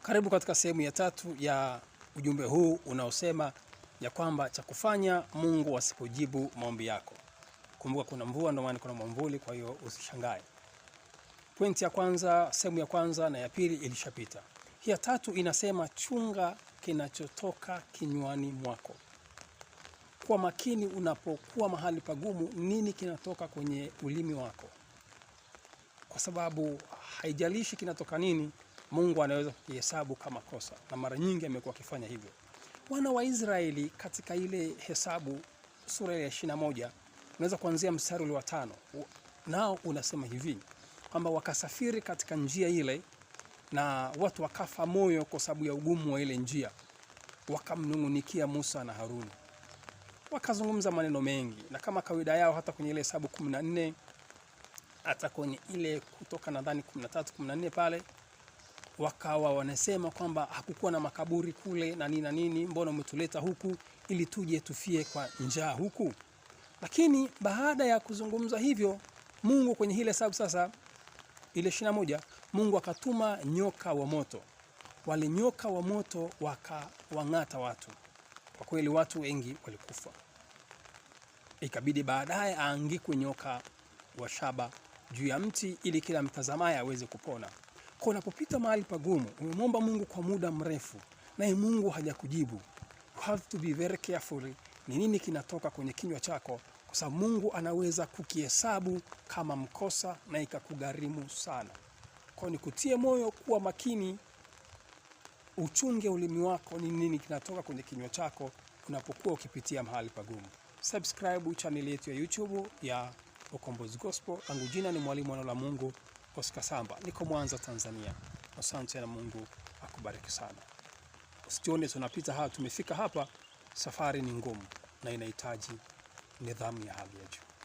Karibu katika sehemu ya tatu ya ujumbe huu unaosema ya kwamba cha kufanya Mungu asipojibu maombi yako. Kumbuka kuna mvua, ndio maana kuna mwamvuli, kwa hiyo usishangae. Pointi ya kwanza, sehemu ya kwanza na ya pili ilishapita. Hii ya tatu inasema chunga kinachotoka kinywani mwako. Kuwa makini unapokuwa mahali pagumu, nini kinatoka kwenye ulimi wako, kwa sababu haijalishi kinatoka nini, Mungu anaweza kukihesabu kama kosa, na mara nyingi amekuwa akifanya hivyo. Wana wa Israeli katika ile Hesabu sura ya 21, unaweza kuanzia mstari ule wa 5, nao unasema hivi kwamba wakasafiri katika njia ile na watu wakafa moyo kwa sababu ya ugumu wa ile njia, wakamnung'unikia Musa na Haruni, wakazungumza maneno mengi, na kama kawaida yao, hata kwenye ile Hesabu 14, hata kwenye ile Kutoka nadhani 13 14 pale, wakawa wanasema kwamba hakukuwa na makaburi kule na nini na nini, mbona umetuleta huku ili tuje tufie kwa njaa huku? Lakini baada ya kuzungumza hivyo, Mungu kwenye ile Hesabu sasa ile 21, Mungu akatuma nyoka wa moto. Wale nyoka wa moto wakawang'ata watu. Kwa kweli watu wengi walikufa. Ikabidi baadaye aangikwe nyoka wa shaba juu ya mti ili kila mtazamaye aweze kupona. Kwa unapopita mahali pagumu, umemwomba Mungu kwa muda mrefu, naye Mungu hajakujibu, you have to be very careful ni nini kinatoka kwenye kinywa chako, kwa sababu Mungu anaweza kukihesabu kama mkosa na ikakugharimu sana. Kwa nikutie moyo kuwa makini, uchunge ulimi wako, ni nini kinatoka kwenye kinywa chako unapokuwa ukipitia mahali pagumu. Subscribe channel yetu ya YouTube ya Ukombozi Gospel. Langu jina ni Mwalimu wa Neno la Mungu Oscar Samba, niko Mwanza, Tanzania. Asante na Mungu akubariki sana. Usione tunapita hapa, tumefika hapa. Safari ni ngumu na inahitaji nidhamu ya hali ya juu.